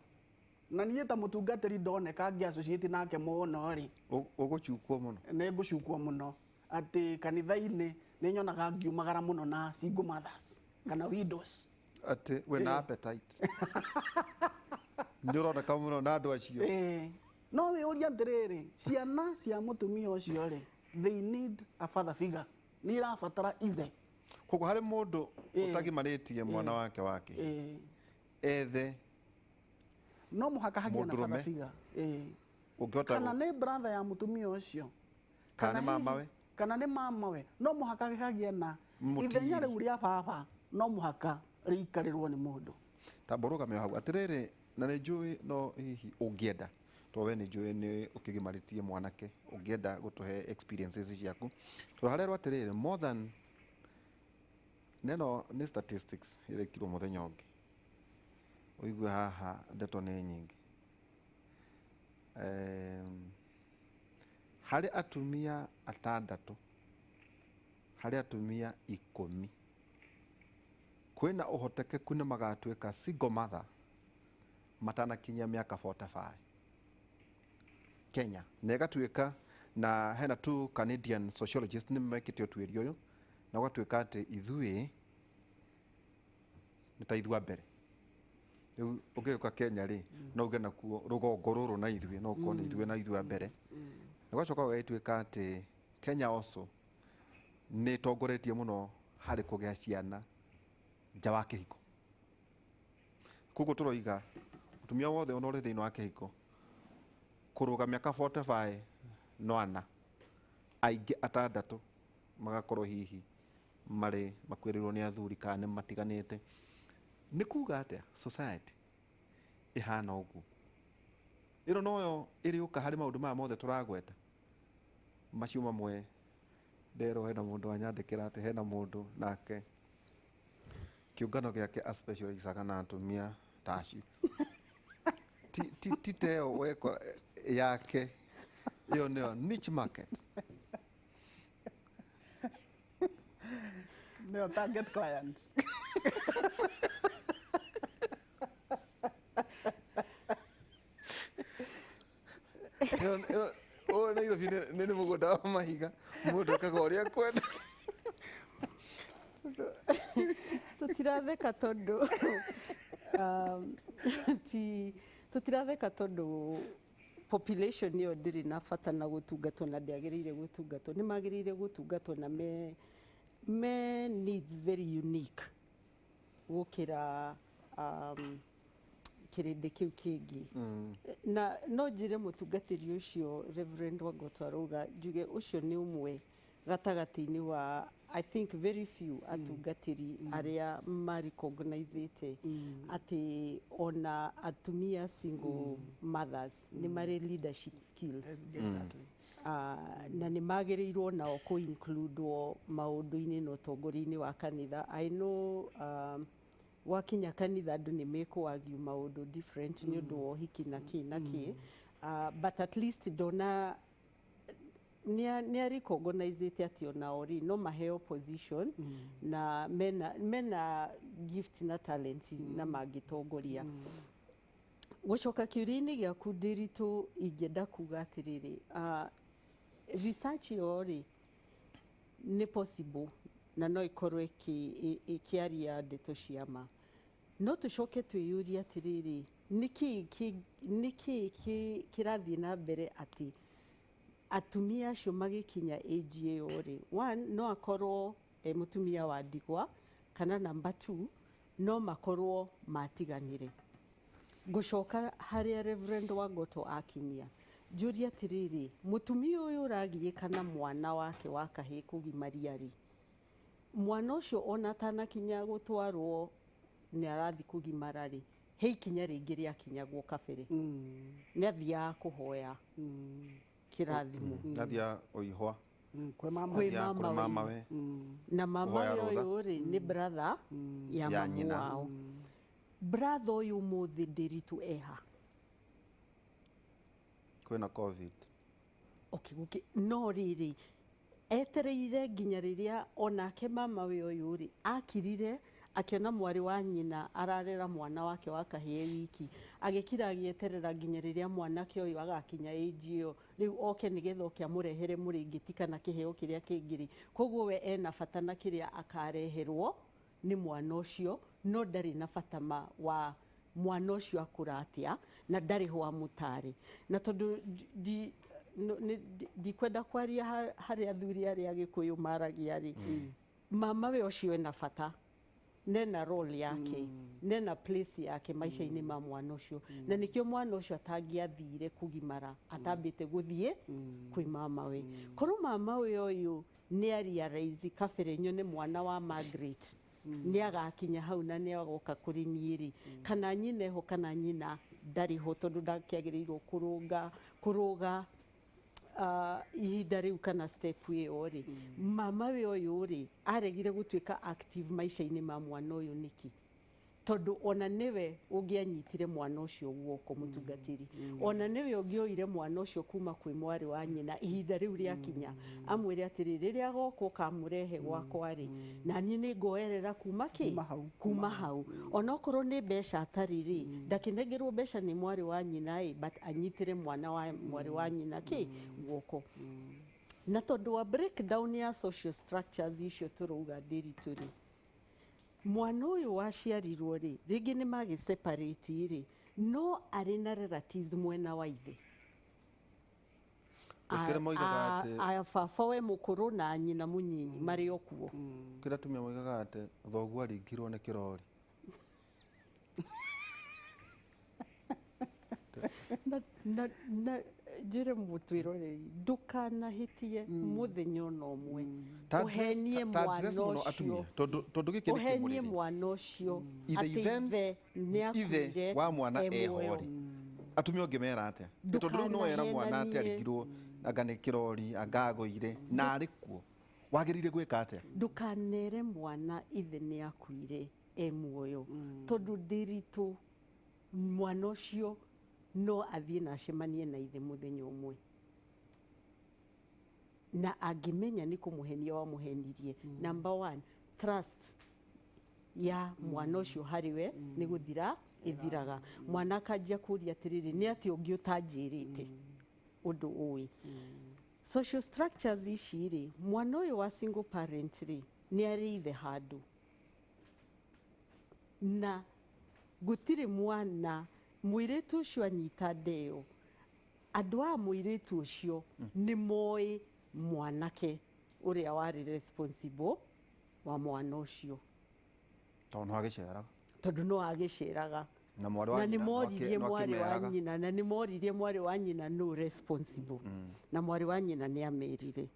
Na niĩ ta mũtungatĩri ndoneka ngĩ associate nake mũno rĩ, Ũgũcukwo mũno. Nĩ ngũcukwo mũno atĩ kanitha-inĩ nĩ nyonaga ngiumagara mũno na single mothers kana widows. Atĩ wĩna appetite, nĩ ũroneka mũno na andũ acio. Ĩĩ, no wĩũrie atĩrĩrĩ, ciana cia mũtumia ũcio rĩ, they need a father figure, nĩ irabatara ithe. Koguo harĩ mũndũ ũtagimarĩtie mwana wake wa kĩhĩ, ethe No mũhaka hagĩe na mũndũrũme father figure. Ĩĩ. Ũngĩhota Kana nĩ brother ya mũtumia ũcio, Kana nĩ hihi- mamawe. Kana nĩ mamawe. No mũhaka hagĩe na Mũtiri. ithenya rĩu rĩa baba, no mũhaka rĩikarĩrwo nĩ mũndũ. Tamba ũrũgame o hau atĩrĩrĩ, na nĩ njũĩ no hihi ũngĩenda, tondũ we nĩ njũĩ nĩ ũkĩgimarĩtie mwanake, ũngĩenda gũtũhe experiences ciaku, tondũ harerwo atĩrĩrĩ, more than neno nĩ statistics ĩrekirwo mũthenya ũngĩ, ũigue haha ndeto nĩ nyingĩ. Harĩ atumia atandatũ harĩ atumia 10, kwĩna ũhotekeku nĩ magatuĩka single mother matanakinyia mĩaka 45 Kenya. Na ĩgatuĩka na hena two Canadian sociologists nĩ mekĩte ũtuĩria ũyũ, na ũgatuĩka atĩ ithuĩ nĩ ta ithuĩ a mbere. Rĩu ũngĩgĩũka Kenya rĩ, no uge nakuo rũgongo rũrũ na ithuĩ no ũkorwo nĩ ithuĩ na ithuĩ a mbere. Na ũgacoka ũgagĩtuĩka atĩ Kenya also nĩ ĩtongoretie mũno harĩ kũgĩa ciana nja wa kĩhiko. Koguo tũroiga mũtumia wothe ona ũrĩ thĩinĩ wa kĩhiko, kũrũga mĩaka 45 no ana, aingĩ atandatũ magakorwo hihi marĩ makuĩrĩirwo nĩ athuri kana nĩ matiganĩte. Nĩ kuga atĩa society ĩhana ũguo? Ĩno noyo ĩrĩũka harĩ maũndũ maya mothe tũragweta macio mamwe. Nderwo hena mũndũ wanyandĩkĩra atĩ hena mũndũ nake kĩũngano gĩake aspecializaga na atumia ta acio. Ti ta ĩyo wekora yake, ĩyo nĩyo niche market. Nĩyo target client. Ũyũ Nairobi nĩ mũgũnda wa mahiga, mũndũ ekaga ũrĩa akwenda. Tũtiratheka tondũ ti tũtiratheka tondũ population ĩyo ndĩrĩ na bata na gũtungatwo na ndĩagĩrĩire gũtungatwo. Nĩ magĩrĩire gũtungatwo na me needs very unique gũkĩra kĩrĩndĩ kĩu kĩngĩ. Na no njĩre mũtungatĩri ũcio Reverend Wangoto arauga, njuge ũcio nĩ ũmwe gatagatĩ-inĩ wa, I think, very few atungatĩri arĩa marecognizĩte atĩ ona atumia single mothers nĩ marĩ leadership skills. Na nĩ magĩrĩirwo nao kũ includewo maũndũ-inĩ na ũtongoria-inĩ wa kanitha. I know gwakinya kanitha andũ nĩ mekũagiu maũndũ different nĩ ũndũ wa ũhiki na kĩ na kĩ, but at least ndona nĩ recognizĩte atĩ onao rĩ no maheo position na mena gift na talent na mangĩtongoria. Gũcoka kĩũria-inĩ gĩaku Ndĩritũ, ingĩenda kuga atĩrĩrĩ, research ĩyo rĩ nĩ possible na no ĩkorwo ĩkĩaria ndeto cia ma, no tũcoke twĩyũrie atĩrĩrĩ, nĩkĩĩ kĩrathiĩ na mbere atĩ atumia acio magĩkinya age ĩyo rĩ, one, no akorwo e mũtumia wa ndigwa, kana number two, no makorwo matiganire. Ngũcoka harĩa Reverend Wangoto akinyia, njũrie atĩrĩrĩ, mũtumia ũyũ ũragiĩka na mwana wake wa kahĩĩ kũgimaria rĩ, mwana ũcio ona atanakinya gũtwarwo nĩ arathiĩ kũgimara rĩ, he ikinya rĩngĩ rĩakinyagwo kabere, nĩ athiaga kũhoya kĩrathimo. Nathia ũihwa. Kwĩ mama. Kwĩ Athiaga kũrĩ mama mama we. We. Na mama Kũhoya we rũtha. ũyũ rĩ nĩ brother ya Ya mamu nyina. wao. Brother ũyũ ũmũthĩ Ndĩritũ eha? Kwĩna COVID. Okay, okay. No rĩrĩ etereire nginya rĩrĩa onake mama we ũyũ rĩ akirire akĩona mwarĩ wa nyina ararera mwana wake wa kahĩĩ wiki, agĩkira agĩeterera nginya rĩrĩa mwanake ũyũ agakinya age ĩyo rĩu oke nĩgetha oke amũrehere mũrĩngĩti kana kĩheo kĩrĩa kĩngĩ rĩ. Koguo we ena bata na kĩrĩa akareherwo nĩ mwana ũcio, no ndarĩ na bata wa mwana ũcio akũra atĩa na ndarĩ ho amũtare. Na tondũ ndikwenda kwaria harĩa athuri arĩa Agĩkũyũ maragia rĩ, mama we ũcio ena bata nena role yake, nena place yake maica-inĩ ma mwana ũcio, na nĩkĩo mwana ũcio atangĩathire kũgimara atambĩte gũthiĩ kwĩ mama we. Korwo mama we ũyũ nĩ arealize kabere nyone mwana wa Margaret nĩ agakinya hau na nĩ agoka kũrĩ niĩ rĩ, kana nyina eho kana nyina ndarĩ ho, tondũ ndakĩagĩrĩirwo kũrũga ihinda rĩu kana step ĩyo rĩ, mama we ũyũ rĩ aregire gũtuĩka active maica-inĩ ma mwana ũyũ nĩkĩ? Tondũ ona nĩwe ũngĩanyitire mwana ũcio guoko, mũtungatĩri, ona nĩwe ũngĩoire mwana ũcio kuma kwĩ mwarĩ wa nyina ihinda rĩu rĩakinya, amwĩre atĩrĩ, rĩrĩa agoka ũkamũrehe gwakwa rĩ, na niĩ nĩ ngoerera kuma kĩ? Kuma hau. Kuma hau. Onokorwo nĩ mbeca atarĩ rĩ, ndakĩnengerwo mbeca nĩ mwarĩ wa nyina ĩ, but anyitĩre mwana wa mwarĩ wa nyina kĩ guoko. Na tondũ wa breakdown ya social structures icio tũrauga Ndĩritũ rĩ, mwana ũyũ waciarirwo rĩ, rĩngĩ nĩ magĩ separate rĩ, no arĩ na relatives mwena wa ithe. Gũkĩrĩ moigaga atĩ A baba we mũkũrũ na nyina mũnyinyi marĩ o kuo. Kĩrĩa atumia moigaga atĩ thoguo aringirwo nĩ kĩrori. Na njĩre mũtwĩroreri ndũkanahĩtie mũthenya ona ũmwe Ta ũhenie ta mwana address mũno ũcio. atumia, tondũ gĩkĩ nĩ ũhenie kĩmũrĩrĩ. Mwana ũcio In the atĩ event ithe nĩ ithe akuire wa mwana e eho muoyo. rĩ, atumia ũngĩmera atĩa? Tondũ rĩu no wera mwana atĩ Ndũkanahenanie. aringirwo anga nĩ kĩrori anga agũire na arĩ kuo, wagĩrĩire gwĩka atĩa? Ndũkanere mwana ithe nĩ akuire e muoyo, tondũ Ndĩritũ mwana ũcio no athiĩ na acemanie na ithe mũthenya ũmwe, na angĩmenya nĩ kũmũhenia wamũhenirie. Number one, Trust ya mwana ũcio harĩ we nĩ gũthira ĩthiraga. Mwana akanjia kũria atĩrĩrĩ, nĩ atĩa ũngĩ ũtanjĩrĩte ũndũ ũĩ? Social structures ici rĩ, mwana ũyũ wa single parent rĩ, nĩ arĩ ithe handũ, na gũtirĩ mwana mũirĩtu ũcio anyita ndeo. Andũ a mũirĩtu ũcio nĩ moĩ mwanake ũrĩa warĩ responsible wa mwana ũcio. Tondũ no agĩceraga. Tondũ no agĩceraga. Na mwarĩ wa na nĩ nyina no moririe no mwarĩ wa akĩmeraga. nyina, na nĩ moririe mwarĩ wa nyina no responsible, na mwarĩ wa nyina nĩ amerire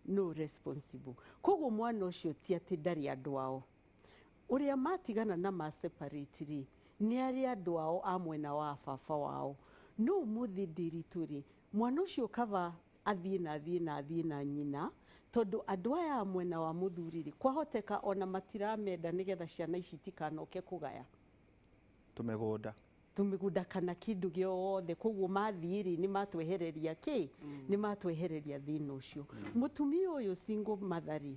no responsible. Koguo mwana ũcio ti atĩ ndarĩ andũ ao. Ũrĩa matigana na ma separate rĩ, nĩ arĩ andũ ao a mwena wa baba wao. No ũmũthĩ ndĩritũ rĩ, mwana ũcio kaba athiĩ na athiĩ na athiĩ na nyina, tondũ andũ aya a mwena wa mũthuri rĩ, kwahoteka ona matiramenda nĩgetha ciana ici itikanoke kũgaya tũmĩgũnda, tũmĩgũnda kana kĩndũ gĩothe. Koguo mathiĩ rĩ, nĩ matwehereria kĩ, nĩ matwehereria thĩna ũcio. Mũtumia ũyũ single mother rĩ,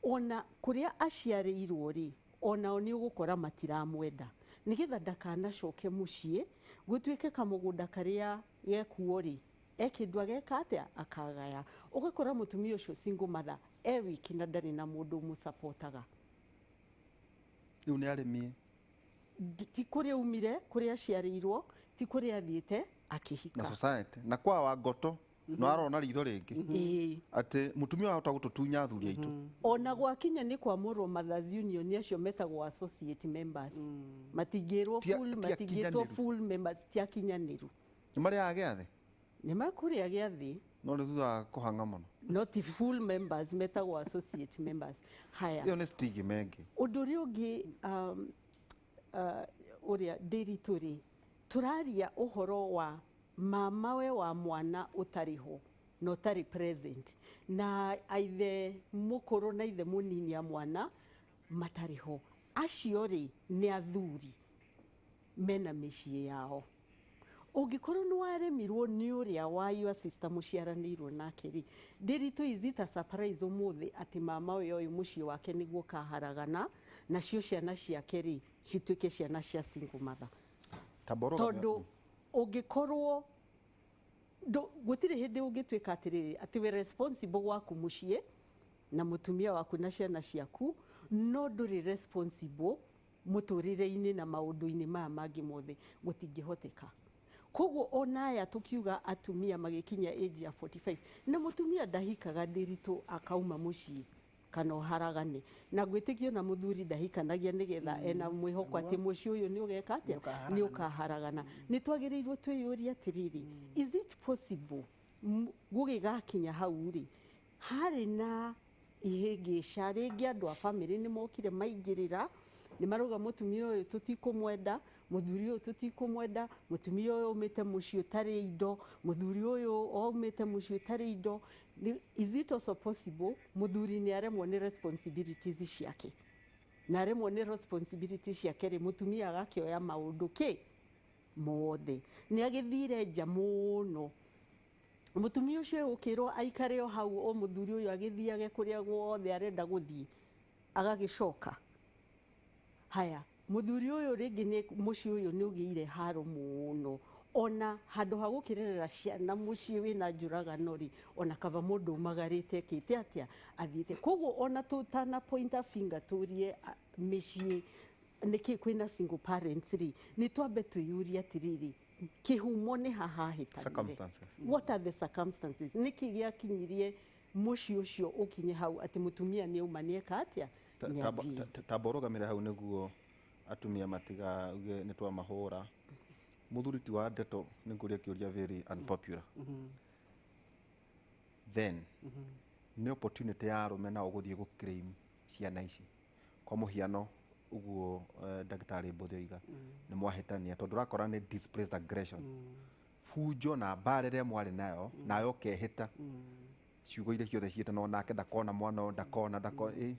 ona kũrĩa aciarĩirwo rĩ, onao nĩ ũgũkora matiramwenda, nĩgetha ndakanacoke mũciĩ gũtuĩke kamũgũnda karĩa gekuo rĩ, ekĩndũ ageka atĩa, akagaya. Ũgakora mũtumia ũcio single mother e wiki na ndarĩ na mũndũ ũmũsapotaga. Rĩu nĩ arĩmie. Ti kũrĩa umire, kũrĩa aciarĩirwo, ti kũrĩa athiĩte na akĩhika. Society na kwa wa ngoto no arona ritho rĩngĩ atĩ mũtumia wahota gũtũtunya athuri aitũ. Ona gwakinya nĩ kwamũrwo Mothers Union, acio metagwo associate members, matingĩrwo full ti matingĩtwo akinyanĩru. Full members, ti akinyanĩru. Nĩ marĩaga gĩathĩ. Nĩ makũrĩa gĩathĩ. No nĩ thutha wa kũhang'a mũno. No ti full members, metagwo associate members. Haya. Ĩyo nĩ stigma ĩngĩ. Ũndũ ũrĩa ũngĩ, ũrĩa ndĩritũ rĩ, tũraria ũhoro wa mamawe wa mwana ũtarĩ ho na ũtarĩ present, na aithe mũkũrũ na ithe mũnini a mwana matarĩ ho. Acio rĩ, nĩ athuri mena mĩciĩ yao. Ũngĩkorwo nĩ waremirwo nĩ ũrĩa wa your sister mũciaranĩirwo nake rĩ, ndĩritũ, is it a surprise ũmũthĩ atĩ mama we ũyũ mũciĩ wake nĩguo kaharagana, nacio ciana ciake rĩ, cituĩke ciana cia single mother? Tamba ũrũgame- Tondũ ũngĩkorwo gũtirĩ hĩndĩ ũngĩtuĩka atĩrĩrĩ, atĩ wĩ responsible gwaku mũciĩ na mũtumia waku na ciana ciaku, no ndũrĩ responsible mũtũrĩre-inĩ na maũndũ-inĩ maya mangĩ mothe, gũtingĩhoteka. Koguo ona aya tũkiuga atumia magĩkinya age ya 45, na mũtumia ndahikaga ndĩritũ akauma mũciĩ kana ũharagane, na ngwĩtĩkio na mũthuri ndahikanagia nĩgetha ena mwĩhoko atĩ mũciĩ ũyũ nĩ ũgeka atĩa, nĩ ũkaharagana. Nĩ twagĩrĩirwo twĩyũrie atĩrĩrĩ, is it possible gũgĩgakinya hau rĩ, harĩ na ihĩngĩca rĩngĩ, andũ a bamĩrĩ nĩ mokire maingĩrĩra, nĩ marauga mũtumia ũyũ tũtikũmwenda, mũthuri ũyũ tũtikũmwenda, mũtumia ũyũ aumĩte mũciĩ ũtarĩ indo, mũthuri ũyũ aumĩte mũciĩ ũtarĩ indo. Is it also possible mũthuri nĩ aremwo nĩ responsibilities ciake, na aremwo nĩ responsibilities ciake rĩ, mũtumia agakĩoya maũndũ kĩ mothe, nĩ agĩthire nja mũno, mũtumia ũcio egũkĩrwo aikare o hau, o mũthuri ũyũ agĩthiage kũrĩa guothe arenda gũthiĩ, agagĩcoka. Haya, mũthuri ũyũ rĩngĩ nĩ mũciĩ ũyũ nĩ ũgĩire haro mũno, ona handũ ha gũkĩrerera ciana mũciĩ wĩna njũragano rĩ, ona kaba mũndũ umagarĩte ekĩte atĩa, athiĩte. Koguo ona tũtana point a finger tũrie mĩciĩ nĩkĩ kwĩna single parents rĩ, nĩ twambe twĩyũrie atĩrĩrĩ, kĩhumo nĩ ha hahĩtanire? Circumstances. What are the circumstances? Nĩkĩ gĩakinyirie mũciĩ ũcio ũkinye hau atĩ mũtumia nĩ auma, nĩ eka atĩa, nĩ athiĩ? Tamba ũrũgamĩre hau nĩguo atumia matigauge nĩ twamahũra. Mũthuri ti wa ndeto, nĩ ngũria kĩũria very unpopular. Then nĩ opportunity ya arũme nao gũthiĩ gũ claim ciana ici. Kwa mũhiano ũguo, ndagĩtarĩ Mbũthĩ oiga nĩ mwahĩtania, tondũ ũrakora nĩ displaced aggression, bunjo na mbara ĩrĩa mwarĩ nayo, nawe ũkehĩta ciugo iria ciothe ciĩtanwo nake, ndakona mwana ũyũ, ndakona ndakona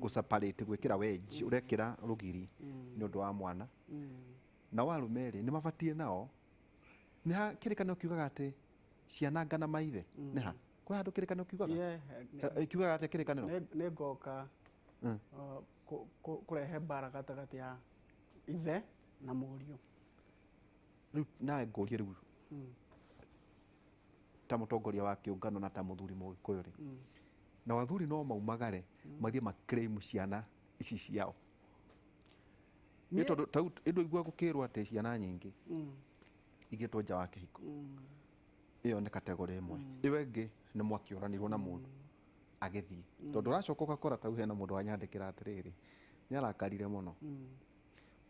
gũ separate, gwĩkĩra wedge, ũrekĩra rũgiri nĩ ũndũ wa mwana. Nao arũme rĩ, nĩ mabatiĩ nao nĩ ha kĩrĩkanĩro kiugaga atĩ ciana ngana maithe? Nĩ ha kwĩ handũ kĩrĩkanĩro kiugaga? Yeah. Kiugaga atĩa kĩrĩkanĩro? Nĩ ngoka. Kũrehe mbara gatagatĩ ya ithe na mũriũ. Rĩu nawe ngũrie rĩu ta mũtongoria wa kĩũngano na ta mũthuri mũgĩkũyũ rĩ, na athuri no maumagare mathiĩ maclaim ciana ici ciao? Nĩ tondũ tau ĩndũ igua gũkĩrwo atĩ ciana nyingĩ igĩtwo nja wa kĩhiko, ĩyo nĩ category ĩmwe. Ĩyo ĩngĩ nĩ mwakĩũranirwo na mũndũ agĩthiĩ, tondũ ũracoka ũgakora tau hena mũndũ wanyandĩkĩra atĩrĩrĩ, nĩ arakarire mũno,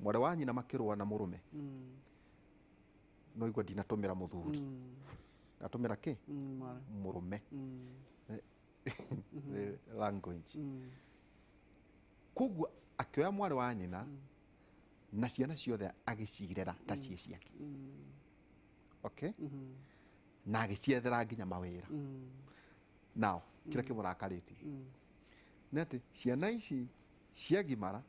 mwarĩ wa nyina makĩrũa na mũrũme, no igua ndinatũmĩra mũthuri, ndatũmĩra kĩ? Mwarĩ. Mũrũme. Nĩ language. Koguo akĩoya mwarĩ wa nyina na ciana ciothe agĩcirera ta ciĩ ciake, okay, na agĩciethera nginya mawĩra. Nao kĩrĩa kĩmũrakarĩtie nĩ atĩ ciana ici ciagimara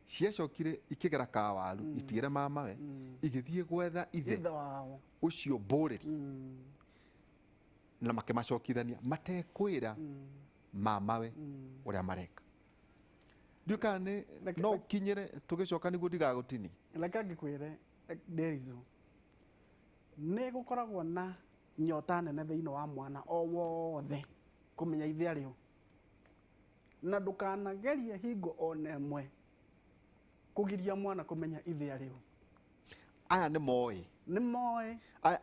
ciacokire ikĩgera kawaru itigĩre mamawe, igĩthiĩ gwetha ithe ithe wao ũcio mbũrĩri, na makĩmacokithania matekwĩra mamawe ũrĩa mareka. Ndiũ kana nĩ no ũkinyĩre tũgĩcoka nĩguo ndigagũtini. Reke ngĩkwĩre, Nderitu, nĩ gũkoragwo na nyota nene thĩinĩ wa mwana o wothe kũmenya ithe arĩ ũ, na ndũkanagerie hingo ona ĩmwe kũgiria mwana kũmenya ithe arĩ ũ. Aya nĩ moĩ. Nĩ moĩ.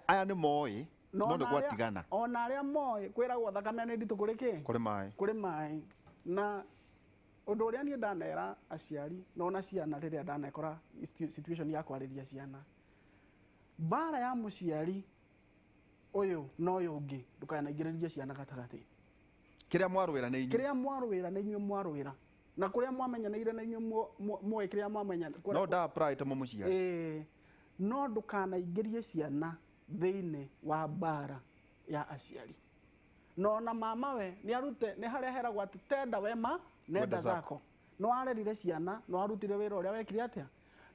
Aya nĩ moĩ, Na no ona nĩ gwatigana. Ona arĩa moĩ, kwĩragwo thakame nĩ nditũ kũrĩ kĩ? Kũrĩ maĩ. Kũrĩ maĩ. Na ũndũ ũrĩa niĩ ndanera aciari na ona ciana rĩrĩa ndanekora situation ya kwarĩria ciana, mbara ya mũciari ũyũ na ũyũ ũngĩ, ndũkanaingĩrĩrie ciana gatagatĩ. Kĩrĩa mwarũĩra nĩ inyuĩ. Kĩrĩa mwarũĩra nĩ inyuĩ mwarũĩra, na kũrĩa mwamenyanĩire na inyuĩ moĩ kĩrĩa mwamenya. No nda apply ta mũmũciari. Ĩĩ, no ndũkanaingĩrie ciana thĩinĩ wa mbara ya aciari. Na ona mamawe nĩ arute nĩ harĩa heragwo atĩ tenda wema nenda Wenda zako. Zako. Nĩ warerire ciana, nĩ warutire wĩra ũrĩa wekire atĩa,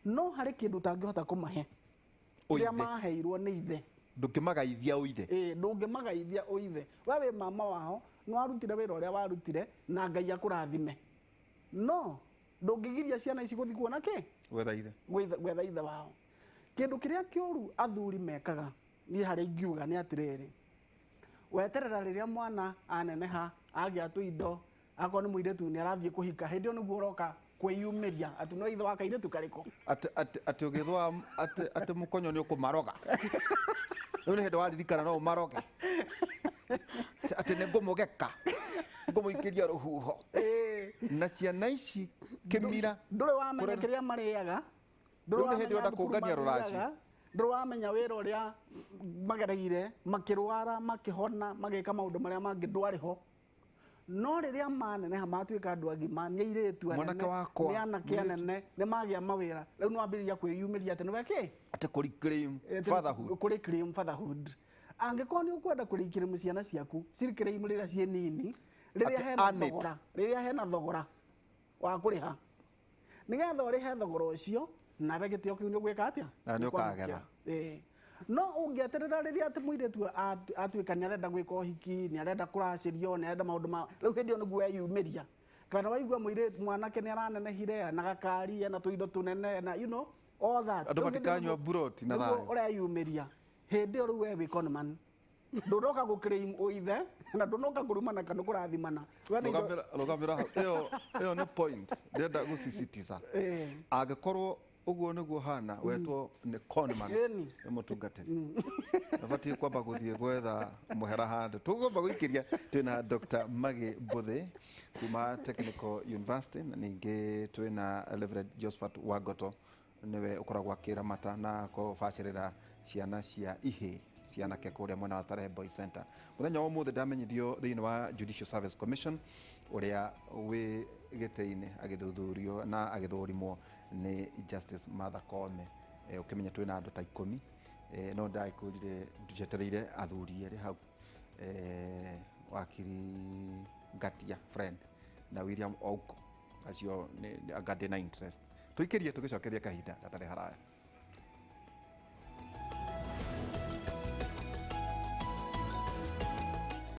no harĩ kĩndũ ũtangĩhota kũmahe kĩrĩa Ũithe. maheirwo nĩ ithe. Ndũngĩmagaithia ũithe. Ĩĩ, ndũngĩmagaithia ũithe. We wĩ mama wao, nĩ warutire wĩra ũrĩa warutire na Ngai akũrathime, no ndũngĩgiria ciana ici gũthiĩ kuona kĩ? Gwetha ithe. Gwetha ithe wao. Kĩndũ kĩrĩa kĩũru athuri mekaga, niĩ harĩa ingiuga nĩ atĩrĩrĩ, weterera rĩrĩa mwana aneneha, agĩa tũindo, akorwo nĩ mũirĩtu nĩ arathiĩ kũhika, hĩndĩ ĩyo nĩguo ũroka kwĩyumĩria atĩ no ithe wa kairĩtu karĩkũ. Atĩ ũgĩthwa atĩ mũkonyo nĩ ũkũmaroga, rĩu nĩ hĩndĩ waririkana no ũmaroge, atĩ nĩ ngũmũgeka, ngũmũikĩria rũhuho na ciana ici kĩmira. Ndũrĩ wamenya Kũrera- kĩrĩa marĩaga, Rĩu nĩ hĩndĩ ũrenda thukuru kũngania rũracio. mathiaga, ndũrĩ wamenya wĩra ũrĩa magereire makĩrwara, makĩhona, magĩka maũndũ marĩa mangĩ, ndwarĩ ho. No rĩrĩa maneneha, matuĩka andũ agima, nĩ airĩtu anene, Mwanake wakwa, nĩ anake mũirĩtu. anene, nĩ magĩa mawĩra, rĩu nĩ wambĩrĩria kwĩyumĩria atĩ nĩwe kĩ? Atĩ kũri claim Atĩ fatherhood. Kũrĩ claim fatherhood. Angĩkorwo nĩ ũkwenda kũrĩ ciana ciaku, cirĩ rĩrĩa ciĩ nini, rĩrĩa Atĩ hena earn it. thogora, rĩrĩa hena thogora wa kũrĩha, nĩgetha ũrĩhe thogora ũcio, nawe gĩtĩo kĩu nĩ ũgwĩka atĩa? Na nĩ Nĩ ũkwamũkĩra. ũkagetha. Ĩĩ. No ũngĩeterera rĩrĩa atĩ mũirĩtu atuĩka nĩ arenda gwĩka ũhiki, nĩ arenda kũracĩrio, nĩ arenda maũndũ ma rĩu, hĩndĩ ĩyo nĩguo weyumĩria, kana waigua mũirĩtu mwanake nĩ aranenehire, ena gakari, ena tũindo tũnene, ena all that. Andũ Rĩu hĩndĩ ĩyo matikanyua buroti na nĩguo thayũ. ũreyumĩria. Hĩndĩ ĩyo rĩu we wĩ conman, ndũnoka gũclaim ũithe na ndũnoka kũrumana kana kũrathimana. We nĩ indo- Rũgamĩra hau. Ĩyo nĩ point ndĩrenda gũsisitiza. Ĩĩ. Angĩkorwo ũguo nĩguo hana wetwo nĩ conman, Ĩni. nĩ mũtungatĩri abatiĩ kwamba gũthiĩ gwetha mũhera handũ tũkwamba gũikĩria. Twĩna Dr. Maggie Mbũthĩ kuma Technical University, na ningĩ twĩna Reverend Josephat Wangoto, nĩwe ũkoragwo akĩramata na kũbacĩrĩra ciana cia ihĩ cianake kũrĩa mwena wa Starehe Boys Center. Mũthenya wa ũmũthĩ ndamenyithio thĩinĩ wa Judicial Service Commission ũrĩa wĩ gĩtĩ-inĩ agĩthuthurio na agĩthũrimwo nĩ Justice Martha Koome. Ũkĩmenya twĩna andũ ta 10, no ndagĩkũrire njetereire athuri erĩ hau, wakiri Ngatia Friend na William Ouko, acio anga ndĩna interest tũikĩrie tũgĩcokeria kahinda gatarĩ haraya.